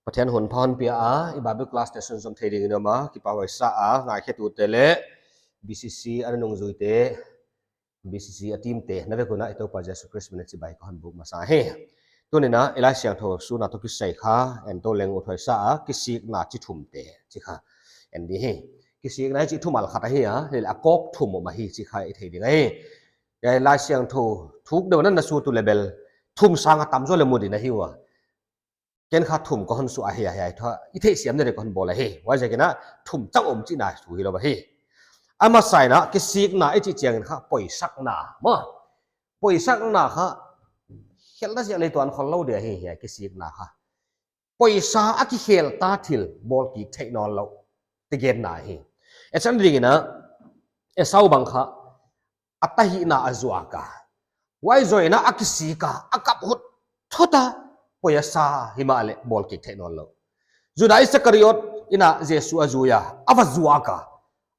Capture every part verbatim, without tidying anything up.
Pathian hun pha hon pia a, i Bible class te sunzom thei ding in om a, kipak huai sa a, ngaikhiatute leh B C C a nungzuite, B C C a team te, na vek un a i Toupa Jesu Khrist min in chibai ka hon buk masa hi. Tuni'n a, i Laisiangthou sunga toh kisai kha, en tou leng uthuai sa a, kisikna chi thumte, chi kha. En di hi. Kisikna chi thumal khat ahi a, leh a kawk thum om ahi chi kha i thei ding ahi. Hiai Laisiangthou thuk deuh na na sut uh leh bel, thum sang a tam zaw leh mu ding ahi ua. Ken kha thum ka hon suah ahi, ahi, ahi, thu i theihsiam na ding ka hon bawl ahi. Huaiziakin a thum chauh om chihna thu hilou ahi. A masa in a kisikna i chih chiangin kha poisakna, maw. Poisakna kha khelhna ziak leh tuan khollou di ahi, hiai kisikna kha. Poisa a kikhel ta thil bawl kik theih nawnlou te genna ahi. Etsakna dingin a Esau bang kha a ta hihna a zuak a. Huai zoh in a kisik a, a kap hut thut a, poisa himahleh bawl kik theih nawnlou. Juda Iskariot in a Jesu a zui a, a va zuak a.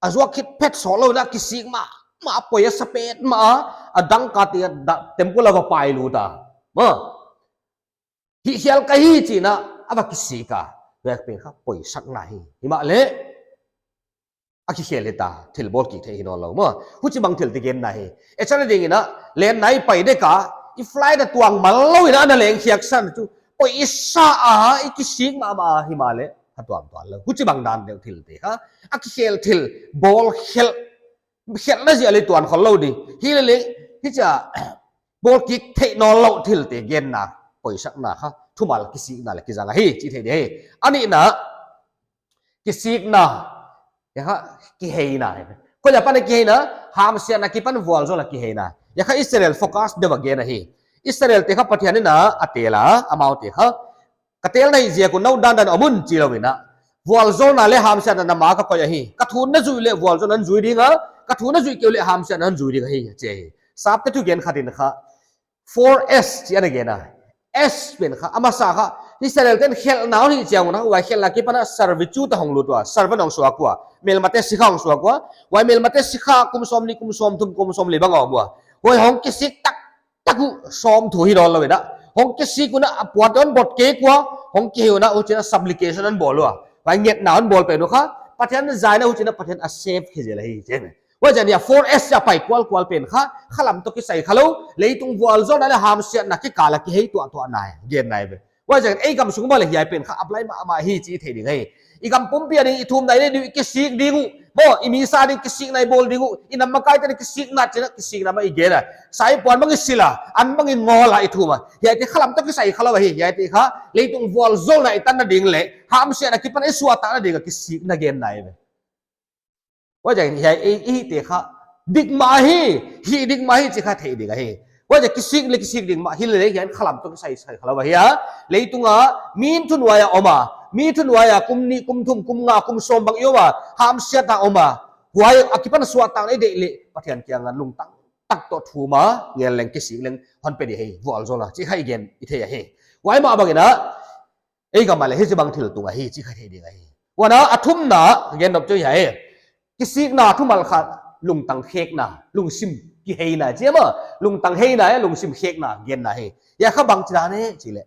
A zuak khit phet sawtlou in a kisik mahmah, poisa petmah a, a dangka te a da, temple a va pailut a. Maw. Hih khial ka hi chi in a, a va kisik a. Huai pen kha poisakna hi. Himahleh, a kikhel hita, thil bawl kik theih hi nawnlou maw. Huchibang thil te genna hi. Etsakna dingin a, lenna i pai dek a, i flight a tuang mallou in a na leng khiak san chu. Poisa a, i kisik mahmah himahleh, a tuang tuanlou. Huchibang dan deuh thil te kha. A kikhel thil, bawl khelh, khelhna ziak leh tuan khollou di. Hileleh, hichia, bawl kik theih nawnlou thil te genna, poisakna kha, thumal kisikna leh kizang ahi, chi thei di hi. A nihna, kisikna, hiai kha, kiheina. Koi apan kiheina, hamsiatna akipan vualzawlna kiheina. Hiai kha Israel focus deuh a gen ahi. Israel te kha Pathian in a, a tel a, amaute kha, ka telna ziak un nou dandan om un chi lou in a. Vualzawlna leh hamsiatna na ma ah ka koih ahi. Ka thu na zuih leh vualzawlna na zui ding a. Ka thu na zuih kei uleh hamsiatna na zui ding ahi, chi ahi. Sapte thugen khat in kha. Four S chi ana gen a. S pen kha, a masa kha. Israel ten khelhna hon hih chiang un a. Huai khelhna akipan a servitude a hong lut ua. Servant hong suak ua. Melmate sikha hong suak ua. Huai melmate sikha kum sawmnih, kum sawmthum, kum sawmli bang a om ua. Huai hong kisik tak tak uh sawm thu hi nawnlou in a. Hong kisik un a puan hon bot kei ua, hong kihei un a huchiin a supplication hon bawl ua. Huai ngetna hon bawl pen uh kha, Pathian zaina huchiin a Pathian a save khe zel ahi chi. Huaiziakin a four S a pai kualkual pen kha, khalam toh kisai khalou, leitung vualzawlna leh hamsiatna kikal a kihei tuahtuahna, genna ve. Huaiziakin ei gam sung bang leh hiai pen kha apply mahmah hi chi thei ding ahi. I gam pumpi a ding, i thumna i neih ding, i kisik ding uh. Maw, i misa ding kisikna i bawl ding uh. I nam makaite ding kisikna, china kisikna mah i gen a. Sa i puan bang i sil a, an bang i ngawl a i thum a. Hiaite khalam toh kisai khalou ahi. Hiaite kha, leitung vualzawlna i tanna ding leh, hamsiatna akipan i suahtakna ding a kisikna genna ve. Huaiziakin hiai, i, i hihte kha, dik mah hi, hih dik mah hi chi kha thei ding ahi. Huaiziakin kisik leh kisik ding mah hileleh hiai khalam toh kisai sai khalou ahi a. Leitung a, mi thunuai a om a, mi thunuai a, kum nih, kum thum, kum nga, kum sawm bang i om a, hamsiatna om a. Huai akipan suahtakna i deih leh, Pathian kiang a lungtang tak toh thum a, ngel leng kisik leng, hon pe di ahi, vualzawlna, chi kha i gen, i thei ahi. Huai mah bangin a, ei gam ah leh hichibang thil tung ahi, chi kha thei ding ahi. Huan a, a thumna, gen nop chu hiai. Kisikna thumal khat, lungtang khekna, lungsim kiheina, chi maw, lungtang heina, lungsim khekna, genna ahi. Hiai kha bangchi dan e, chi leh.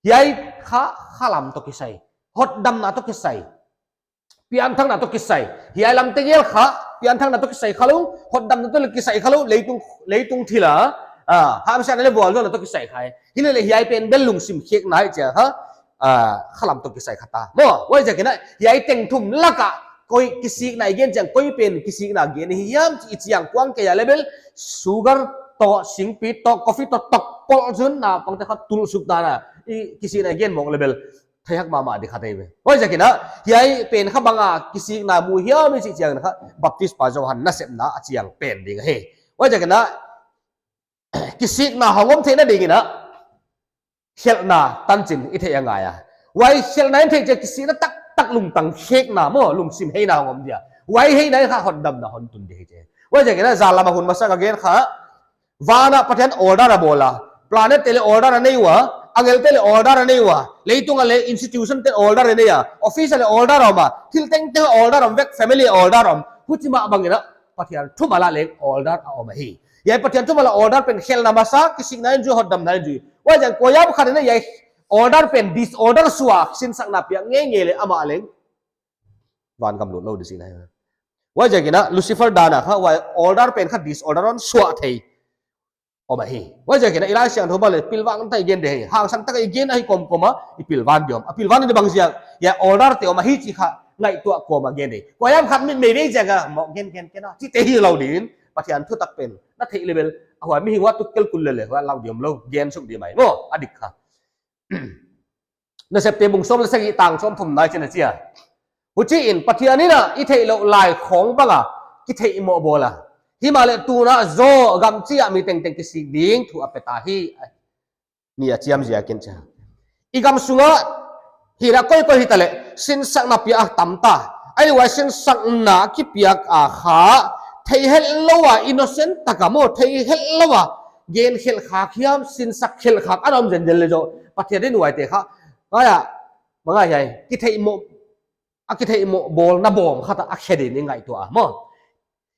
Hiai kha, khalam toh kisai. Hotdamna toh kisai. Pianthakna toh kisai. Hiai lam tegel kha, pianthakna toh kisai khalou, hotdamna toh kisai khalou, leitung, leitung thil a, ah, hamsiatna leh vualzawlna toh kisai kha. Hileleh hiai pen bel lungsim khekna ahi chia kha, ah, khalam toh kisai kha ta. Maw, huaiziakin a, hiai teng thum laka, koi kisikna i gen chiang, koi pen kisikna gen hi hiam chi i chiang kuang kei a leh bel, sugar toh, singpi toh, coffee toh, toh, pol chun na, pangte kha tul suk ta na, i kisikna i gen mawk leh bel, thei hak mahmah di kha thei ve. Huaiziakin a, hiai pen kha bang a kisikna mu hiam i chih chiangin kha, Baptist pa Johan nasepna a chiang pen ding ahi. Huaiziakin a, kisikna hong om theihna dingin a, khelhna tanchin i theih a ngai a. Huai khelhna i theih chiang kisikna taktak lungtang khekna maw, lungsim heina hong om dia. Huai heina kha hotdamna hon tun di hi chi. Huaiziakin a, zan lam a hun masa ka gen kha, van a Pathian order a bawl a. Planet te leh order a nei ua, angel te leh order a nei ua, leitung a leh institution te order a nei a, office a leh order a om a, thil tengteng order a om vek, family order a om. Huchi mah bangin a, Pathian thumal a leng order a om ahi. Hiai Pathian thumal a order pen khelhna masa, kisikna in zui, hotdamna in zui. Huaiziakin kuahiam khat in a hiai Order pen disorder suah, sinsakna piak ngeingei leh amah leng vangam lut lou di sina. Huaiziakin a Lucifer dan a kha, huai order pen kha disorder hon suah thei om ahi. Huaiziakin a i Laisiangthou bang leh pilvang tak i gen di hi. Hangsan tak i gen ahi kawmkawm a, i pilvang di om. A pilvang di bang ziak, hiai order te om ahi chih kha ngaihtuah kawm a gen di. Kuahiam khat mit mei vei ziak a, mawk gen gen gen a, chihte hilou din, Pathian thutak pen na theih leh bel, a huai mihing uah tuk kel kul lele, huai lau di omlou, gen suk di mai maw, a dik kha. Nasepte bung sawm leh sagih tang sawmthum na ah hichi'n a chi a. Huchiin Pathian in a i theihlouh lai khawng bang a kitheihmoh bawl a, himahleh tun a zaw gam chih a mi tengteng kisik ding thu a pe ta hi. Ni a chiam ziakin chia. I gam sung a hihna koikoi hitaleh, sinsakna piak a tam ta. Ahi huai sinsakna kipiak a kha, thei hetlou a, innocent tak a maw, thei hetlou a gen khelh khak hiam, sinsak khelh khak ana om zenzen leh zaw, Pathian in huaite kha, ngai a, ma ngai hiai, kitheihmoh, a kitheihmoh bawlna bawm khat a khe din i ngaihtuah a maw.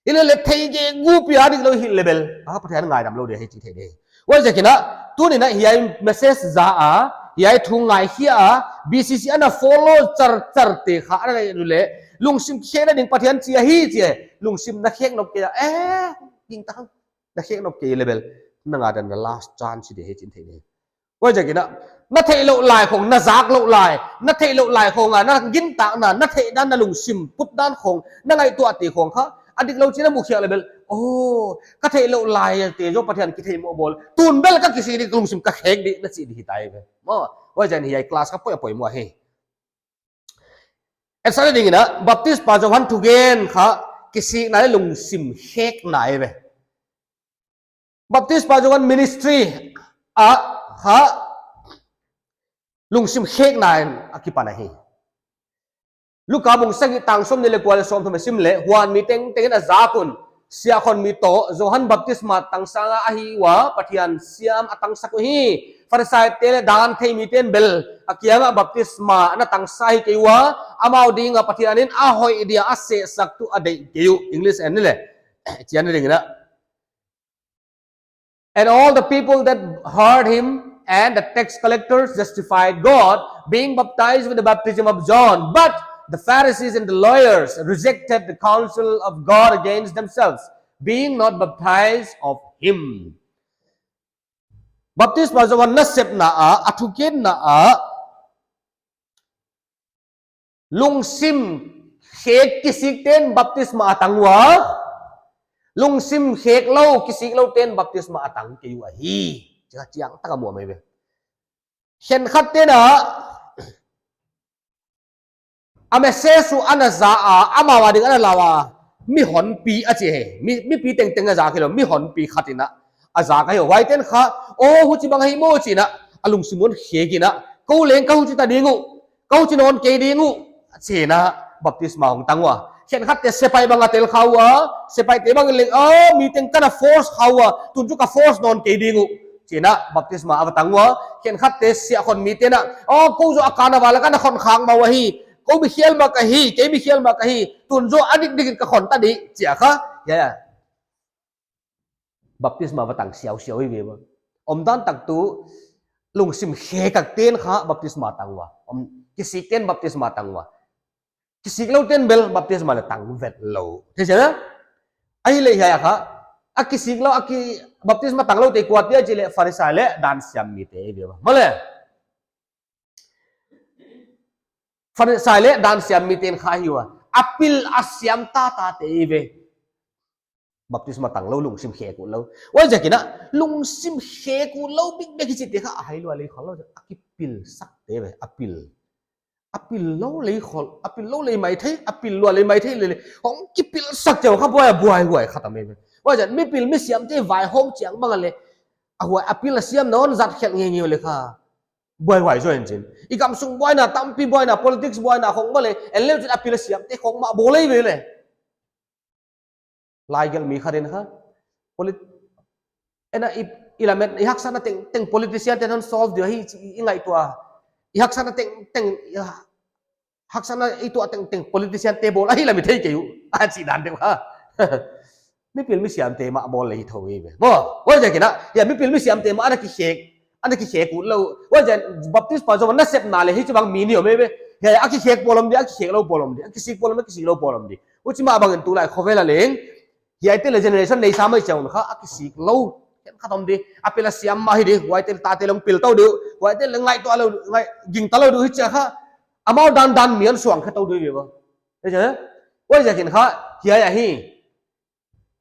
Hileleh thei gegu pia diklou hi leh bel, a Pathian ngaidam lou di hi chih theih di. Huaiziakin a, tuni'n a hiai message za a, hiai thu ngaikhia a, B C C ana follow char char te kha, ana leh, lungsim khekna ding Pathian chi ahi chi e, lungsim na khek nop kei a, eh, hing ta hang, na khek nop kei leh bel, nang a dan na last chance di hi chih theih di. Huaiziakin a, na theihlouh lai khawng, na zaklouh lai, na theihlouh lai khawng a, na gintakna, na theihdan, na lungsim putdan khawng, na ngaihtuahte khawng kha, a diklou chih na mukhiak leh bel, oh, ka theihlouh laite zaw Pathian kitheihmoh bawl, tun bel ka kisik di, ka lungsim ka khek di, na chi di hi tai ve. Maw, huaiziakin hiai class kha poi a poimoh hi. Etsak dingin a, Baptisma Johan thugen kha, kisikna leh lungsim khekna ahi ve. Baptisma Johan ministry a kha lungsim khekna in a kipan ahi. Luka bung sagih tang sawmnih leh kua leh sawmthum i sim leh, huan mi tengteng in a zak un, siahkhon mi toh Johan baptisma tang sang a ahi ua, Pathian siam a tangsak uhi. Pharisaite leh dan thei mite'n bel a kiang ah baptisma ana tangsak hi kei ua, amau ding a Pathian in a hoih dia a sehsaktu a deih kei uh. English en ni leh, chian dingin a. And all the people that heard him and the tax collectors justified God, being baptized with the baptism of John. But the Pharisees and the lawyers rejected the counsel of God against themselves, being not baptized of him. Baptisma Johan nasepna ah, a thugenna ah, lungsim khek kisikte'n baptisma a tang ua, lungsim kheklou kisikloute'n baptisma a tang kei uh ahi. Chia chiang tak a muh mai ve. Khenkhatte'n a, a message uh ana za a, amau a ding ana lau a, mihonpi a chi hi. Mi, mipi tengteng a zak hilou, mihonpi khat in a, a zak ahi. Huaite'n kha, oh, huchibang ahi maw chi'n a, a lungsim hon khek in a, kou leng ka huchi ta ding uh, ka huchi nawn kei ding uh, chi'n a, baptisma hong tang ua. Khenkhatte sepaih bang a tel kha ua, sepaihte bang leng, oh, mi teng ka na force kha ua, tun chu ka force nawn kei ding uh, chi'n a, baptisma a va tang ua. Khenkhatte siahkhon mite'n a, oh, kou zaw a carnival a ka na khon khak mah uhi, kou mi khial mah ka hi, kei mi khial mah ka hi, tun zaw a dikdik in ka khon ta di, chi a kha, ya, ya. Baptisma va tang siausiau hi ve ua. Omdan tak tuh, lungsim khekte'n kha baptisma tang ua. Om, kisikte'n baptisma tang ua. Kisikloute'n bel baptisma leh tang vetlou. Thei chia na? Ahihleh hiai a kha, a kisiklou, a ki, baptisma tangloute kuate chi leh Pharisai leh dan siam mite hi ve ua. Maw leh? Pharisai leh dan siam mite'n kha hi ua. A pil a siam tatate hi ve. Baptisma tanglou, lungsim khek utlou. Huaiziakin a, lungsim khek utlou bikbek hi chihte kha a hai lua lei khol lou, a kipilsakte ve, a pil. A pil lou lei khol, a pil lou lei maithei, a pil lua lei maithei lele. Hong kipilsak chauh kha buai, buaihuai khat a mai ve. Huaiziakin mipil misiamte vaihawm chiang bang a leh, a huai a pil a siam nawn zat khelh ngeingei leh kha buaihuai zaw in chin. I gamsung buaina, tampi buaina, politics buaina khong mah leh, en leu chin a pil a siamte khong mah bawl lei ve leh. Laigelh mi khat in kha, polit-, en a i, i lamet, i haksatna tengteng politician te'n hon solve di uh ahi chi i ngaihtuah. I haksatna tengteng, i ha-, haksatna i tuah tengteng politician te bawl ahi lam i thei kei uh. A chi dan deuh ha. Mipil misiamte mah bawl lei thou hi ve. Maw, huaiziakin a, ya, mipil misiamte mah ana kikhek. Ana kikhek utlou. Huaiziakin Baptispa Johan nasepna leh hichibang mi ni om eive. Hiai a kikhek pawl om di, a kikhek lou pawl om di, a kisik pawl om, a kisik lou pawl om di. Huchi mah bangin tulai khovel a leng hiaite leh generation neisa mai chiang un kha, a kisik lou khenkhat om di. A pil a siam mah hi di, huaite tate leng pil tou di uh, huaite leng ngaihtuah lou, ngai, gingta lou di uh hichia kha. Amau dandan mi hon suang khe tou di uh ve. Huaiziakin kha, hiai ahi.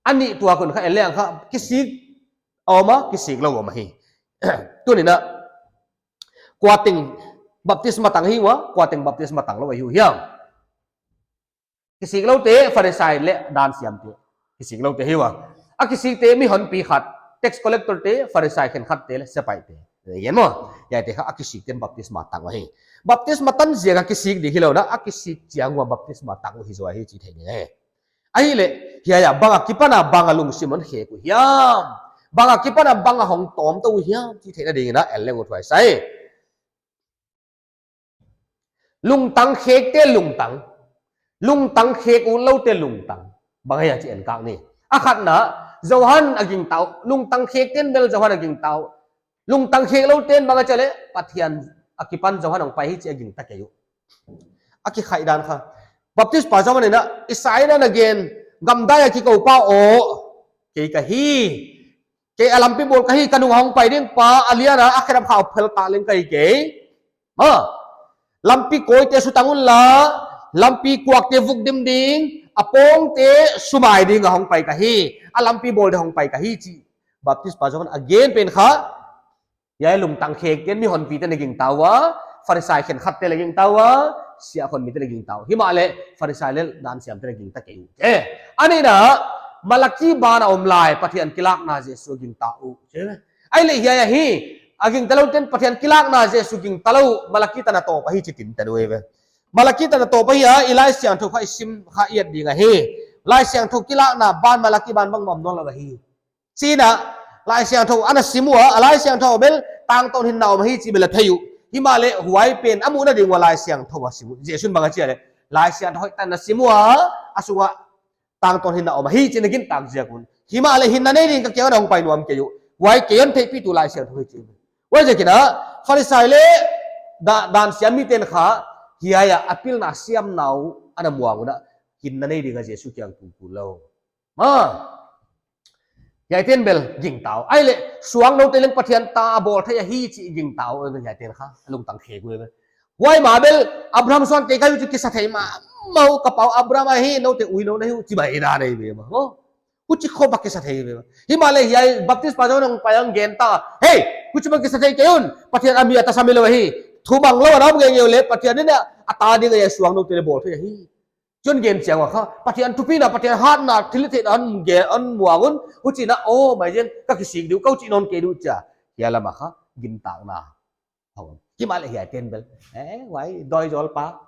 A nih tuak un kha en leng kha, kisik a om a, kisik lou a om ahi. Tuni'n a, kua teng baptisma tang hi ua, kua teng baptisma tanglou ahi uh hiam? Kisik loute, Pharisai leh dan siamte. Kisik loute hi ua. A kisikte mi honpi khat, tax collector te, Pharisai khenkhatte leh sepaihte. Hiai maw, hiaite kha a kisikte'n baptisma tang uh ahi. Baptisma tan ziak a kisik di hilou in a, a kisik chiang ua baptisma tang uh hi zaw ahi chih theih ding ahi. Ahihleh, hiai a bang akipan a bang a lungsim hon khek uh hiam? Bang akipan a bang a hong tawm tou uh hiam chih theihna dingin a en leng uthuai sa. Lungtang khekte lungtang. Lungtang khek utloute lungtang. Bang ahia chih en kak ni. A khatna, Johan a gingta uh. Lungtang khekte'n bel Johan a gingta uh. Lungtang khek loute'n bang a chi a leh, Pathian akipan Johan hong pai hi chih a gingta kei uh. A kikhaih dan kha. Baptispa Johan in a, Isai in a gen, gamdai a kikou pa aw, kei ka hi. Kei a lampi bawl ka hi, ka nung a hong pai ding pa, a lian a, a khelap kha phel ta leng ka hi kei. Maw, lampi kawite sutang unla, lampi kuakte vuk dim ding, a pawngte sumai ding a hong pai ka hi, a lampi bawl ding a hong pai ka hi chih Baptispa Johan a gen pen kha. Hiai lungtang khekte'n mi honpite'n a gingta ua, Pharisai khenkhatte leh gingta ua, siahkhon mite leh gingta uh. Himahleh Pharisai leh dan siamte leh gingta kei uh. Eh, a nihna, Malaki ban a om lai, Pathian kilakna Jesu gingta uh. Ahihleh hiai ahi, a gingta loute'n Pathian kilakna Jesu gingta lou, Malaki tan a tawp ahi chih tinten uh ve. Malaki tan a tawp ahi a, i Laisiangthou kha i sim kha i et ding ahi. Laisiangthou kilakna ban Malaki ban bang om nawnlou ahi. Chih in a, Laisiangthou ana sim ua, a Laisiangthou bel tangtawn hinna om ahi chih bel a thei uh. Himahleh huai pen a muhna ding ua Laisiangthou a sim uh. Jesu'n bang a chi a leh, Laisiangthou hoihtak in a sim ua, a sung a tangtawn hinna om ahi chih na gintak ziak un. Himahleh hinna nei ding ka kiang a hong pai nuam kei uh. Huai kei hon theihpihtu Laisiangthou hi chih. Huaiziakin a, Pharisai leh da-, dan siam mite'n kha, hiai a a pilna siamna uh ana muang un a, hinna nei ding a Jesu kiang tung kul lou. Maw, hiaite'n bel gingta uh. Ahihleh, suangnoute leng Pathian ta a bawl thei ahi chih gingta uh, hiaite'n kha, lungtang khek uh ve. Huai mah bel, Abraham suante ka hi uh chih kisa thei mahmah uh, ka pa uh Abraham ahi, noute uinou na hi uh chih bang hi dan ahi ve maw. Huchi khop a kisa thei ve. Himahleh hiai Baptispa Johan hong pai a hong gen ta. Hei, huchibang kisa thei kei un. Pathian a mi a tasam hilou ahi. Thumang lou a na om ngeingei uleh, Pathian in a ta ding a suangnoute leh bawl thei ahi. Chih hon gen chiang ua kha, Pathian thupina, Pathian hatna, thilhihtheihna hon gen, hon muang un, huchiin a, aw, mai zen, ka kisik di uh, ka huchi nawn kei di uh chia. Hiai lam a kha, gintakna. Himahleh hiaite'n bel. Eh, huai, dawi zawl pa.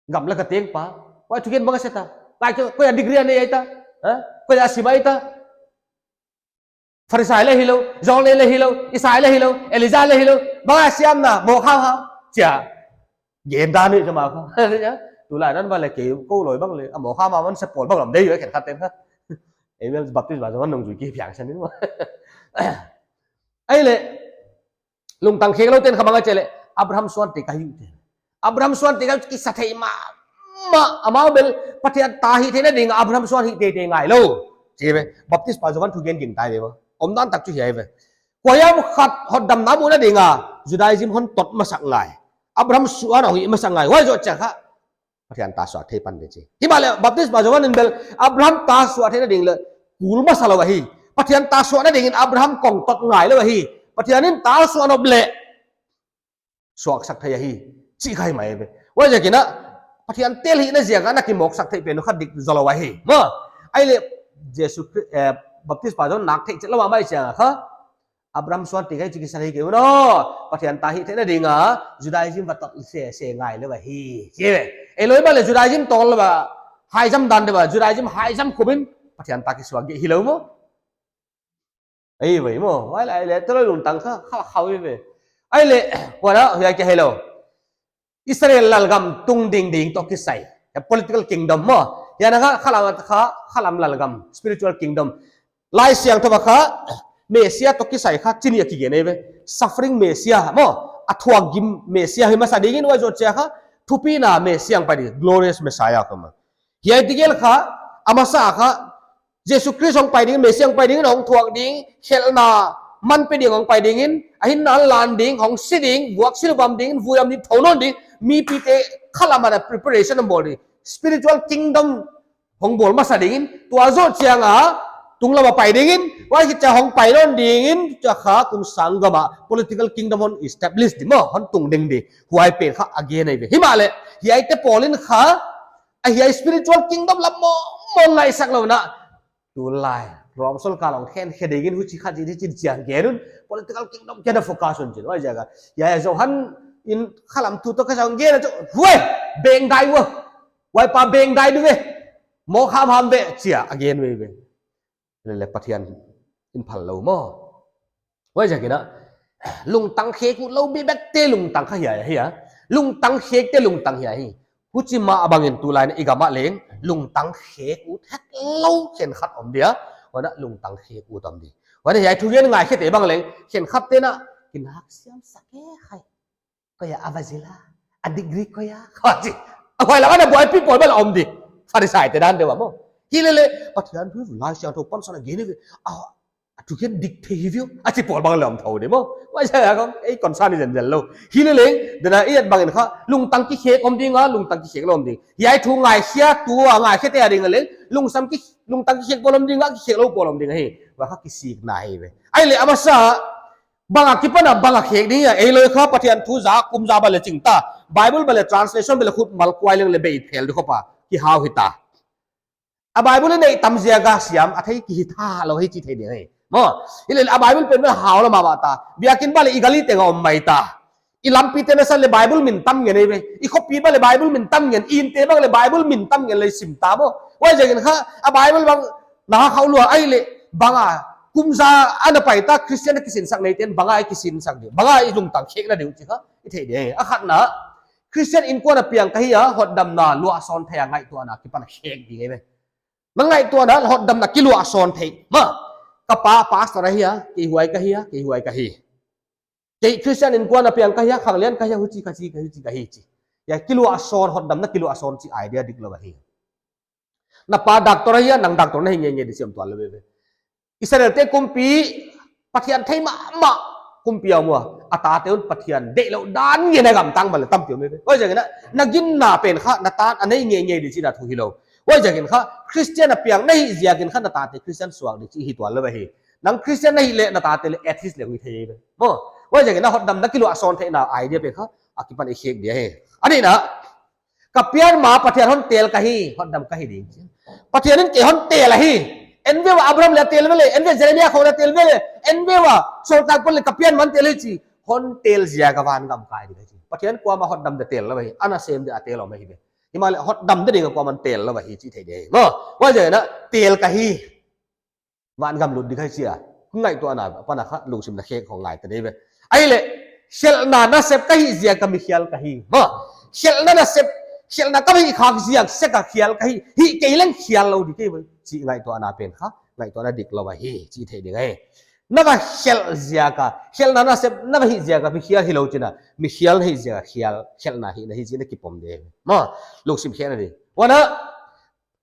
Gamla ka teng pa. Huai thugen bang a se ta. Lai koi a degree a nei ai ta. Ha? Koi a sim ai ta. Pharisai leh hilou, Johan leh hilou, Isai leh hilou, Elijah leh hilou, bang a siamna, mawk hamham, chia. Gen dan ni chama kha. Tulai nan bang leh kei, kou loi bang leh, a mawk hamham man se pawl bang lam dei yu, khenkhat ten kha. Ei bel Baptispa Johan nungzui kiphiang san ni maw. Ahihleh, lungtang khek loute'n kha bang a chi leh, Abraham suante ka hi uh te. Abraham suante ka kisa thei mahmah, amau bel Pathian ta hihtheihna ding Abraham suan hih teitei ngailou. Chi ve, Baptispa Johan thugen gingta ve maw. Omdan tak chu hiai ve. Kuahiam khat hotdamna muhna ding a, Judaism hon tot masak ngai. Abraham suan a hih masak ngai. Huai zoh chiang kha. Pathian ta suak thei pan di chi. Himahleh Baptispa Johan in bel Abraham ta suak theihna ding leh kul masa lou ahi. Pathian ta suakna dingin Abraham kong tot ngailou ahi. Pathian in ta suak nop leh suaksak thei ahi. Chih kha hi mai ve. Huaiziakin a, Pathian tel hihna ziak a na kimawksak theih pen uh kha dik zaw lou ahi. Maw, ahihleh Jesu Khri-, eh, Baptispa Johan nak theih chet lou a mai chiang a kha. Abraham suante ka hi chih kisa thei kei un aw. Pathian ta hihtheihna ding a, Judaism va tot sese ngailou ahi. Chi ve. Ei loi bang leh Judaism tol lou a, haizam dan di a, Judaism haizam khupin, Pathian ta kisuak gige hilou maw. Ei ve maw, huai leh, ahihleh, toloi lungtang kha, kha, kha ve ve. Ahihleh, huan a, hiai kia hilou. Israel lalgam tung dingding toh kisai. A political kingdom maw. Hiai na kha, khalam kha, khalam lalgam, spiritual kingdom. Laisiangthou a kha, Messiah toh kisai kha chih a kigen ei ve. Suffering Messiah maw, a thuak gim Messiah hi masa dingin, huai zoh chiang kha thupina Messiah hong pai ding, glorious Messiah kha maw. Hiai tegel kha, a masa kha, Jesu Khrist hong pai ding, Messiah hong pai dingin, hong thuak ding, khelhna man pe ding hong pai dingin, a hinna lan ding, hong si ding, vuak silh bam dingin, vuilam ding, thou nawn ding, mipite khalam a preparation hong bawl ding. Spiritual kingdom hong bawl masa dingin, tua zoh chiang a, tunglam a pai dingin, huai khit chiang hong pai nawn dingin, chia kha kum sang gam a political kingdom hon establish di maw, hon tung ding di. Huai pen kha a gen ei ve. Himahleh, hiaite pawl in kha, a hiai spiritual kingdom lam maw, maw ngaihsak lou na. Tulai, Rom sorkar hong khen khe dingin huchi kha chi di chin chiang gen un, political kingdom kia na focus un chin, huai ziak a. Hiai Johan in khalam thu toh ka sang gen a chu, huai, beng dai ua. Huai pa beng dai di ve. Maw kham ham ve, chia, a gen ve ve. Lele Pathian in phal lou maw. Huai ziakin a, lungtang khek ut lou bibek te lungtang kha hiai hi a. Lungtang khek te lungtang hiai hi. Huchi mah bangin tulai in i gam ah leng, lungtang khek ut het lou khenkhat om dia. Huan a lungtang khek ut om di. Huan hiai thugen ngaikhiate bang leng, khenkhat te'n a, kinak siam sak e khai. Koia a va zil a, a degree koia, kha chi. A huai lam a na buaipih pawl bel om di. Pharisaite dan deuh a maw. Hilele, Pathian thu Laisiangthou pansan a gen ve. A, a thugen dik thei hi viau. A chi pawl bang leh om thou di maw. Huai ziak a kong, ei concern i zenzen lou. Hilele, dena i et bangin kha, lungtang kikhek om ding a, lungtang kikhek lou om ding. Hiai thu ngaikhiatu a, ngaikhiate a ding a leng, lungsam ki, lungtang kikhek pawl om ding a, kikhek lou pawl om ding a hi. Huai kha kisikna hi ve. Ahihleh, a masa, bang a kipan a, bang a khek ding a, ei loi kha Pathian thu za, kum za bang leh ching ta. Bible bang leh translation bang leh khut mal kuai leng leh bei phel di khop a, kihau hi ta. A Bible i neih tam ziak a siam, a thei ki hi tha lou hi chi thei ding hi. Maw, hilele a Bible pen bel hau lou mahmah ta. Biakinn bang leh i gali teng a om mai ta. I lampi te na san leh Bible min tam ngen ei ve. I khopi bang leh Bible min tam ngen, i inn te bang leh Bible min tam ngen leh sim ta maw. Huai ziakin kha, a Bible bang na khau lua ahihleh, bang a, kum za ana pai ta Christian a kisinsak nei ten, bang a i kisinsak di. Bang a i lungtang khek na di uh chi kha, i thei di. A khatna, Christian innkuan a piang ka hi a, hotdamna luah sawn thei a ngaihtuahna kipan a khek di ei ve. Na ngaihtuahna hotdamna kiluah sawn thei. Maw, ka pa pastor ahi a, kei huai ka hi a, kei huai ka hi. Kei Christian innkuan a piang ka hi a, khanglian ka hi a, huchi ka hi, ka huchi ka hi chi. Hiai kiluah sawn, hotdamna kiluah sawn chi idea dik lou ahi. Na pa doctor ahi a, nang doctor na hi ngeingei di siam tuan lou ve ve. Israel te kumpi, Pathian thei mahmah kumpi a om ua. A tate un Pathian deih lou dan ngen a gamtang bang leh tampi om ve ve. Huai ziakin a, na ginna pen kha, na ta'n a nei ngeingei di chihna thu hi lou. Huai ziakin kha, Christian a piang na hih ziakin kha na tate Christian suak di chih hi tuan lou ahi. Nang Christian na hih leh na tate leh atheist leng hi thei ve. Maw, huai ziakin a hotdamna kiluah sawn theihna idea pen kha, a kipan i khek di ahi. A nihna, ka pian ma Pathian hon tel ka hi, hotdam ka hi ding chi. Pathian in kei hon tel ahi. En ve ua Abraham leh tel ve leh, en ve Jeremiah khong leh tel ve leh, en ve ua sorkar pawl leh ka pian ma'n tel hi chi. Hon tel ziak a vangam kai di ka hi chi. Pathian kuamah hotdam di tel lou ahi. Ana sem di a tel lou ahi ve. Himahleh hotdam di ding a kuamah'n tel lou ahi chi thei di. Maw, huai ziakin a tel ka hi. Vangam lut di ka hi chi a. Ngaihtuahna, pan a kha, lungsim na khek khong ngai ta di ve. Ahihleh, khelhna nasep ka hi ziak a mikhial ka hi. Maw, khelhna nasep, khelhna ka hih khak ziak sek a khial ka hi. Hih kei leng khial lou di kei ve. Chi ngaihtuahna pen kha, ngaihtuahna dik lou ahi. Chi thei ding ahi. Na va khelh ziak a, khelhna nasep, na va hih ziak a mikhial hi lou chin a. Mikhial na hih ziak a khial, khelhna hih na hi chi na kipom di. Maw, lungsim khek na di. Huan a,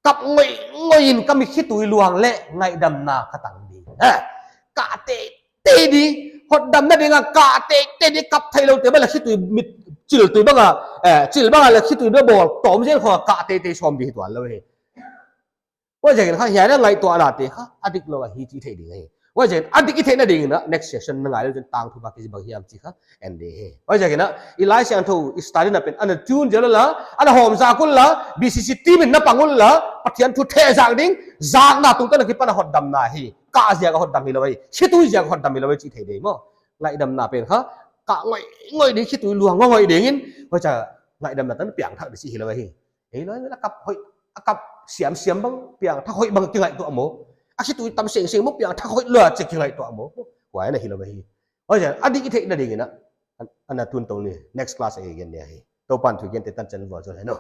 kap ngoingoi in ka mit khitui luang leh ngaihdamna ka tang di. Ha? Kah teitei di, hotdamna ding a kah teitei di, kap theilou te bang leh khitui mit chil tui bang a, eh, chil bang a leh khitui bang bawl, tawm zel khong a kah teitei sawm di hi tuan lou hi. Huai ziakin kha, hiai na ngaihtuahna te kha, a dik lou ahi chi thei ding ahi. Huai ziakin, a dik i theihna dingin a, next session na ngai lou chin tangthu bang kichi bang hiam chi kha, en di hi. Huai ziakin a, i Laisiangthou, i study na pen, ana tune zel un la, ana hawm zak un la, B C C team in na pang un la, Pathian thu theh zak ding, zakna tungtawn a kipan a hotdamna hi. Kah ziak a hotdam hi lou ahi. Khitui ziak a hotdam hi lou ahi chi thei di maw. Ngaihdamna pen kha, kah ngoingoi ding khitui luang ngoingoi dingin, huai chia ngaihdamna tan piangthak di chi hi lou ahi. Ei loi a kap hoih, a kap siamsiam bang, piangthak hoih bang kingaihtuah maw. A khitui tam sengsen maw, piangthak hoih lua chih kingaihtuah maw. Huai na hi lou ahi. Huai chia, a dik i theihna dingin a, ana tun tong ni, next class a gen ni ahi. Toupan thu gen te tan chan vua zo le no.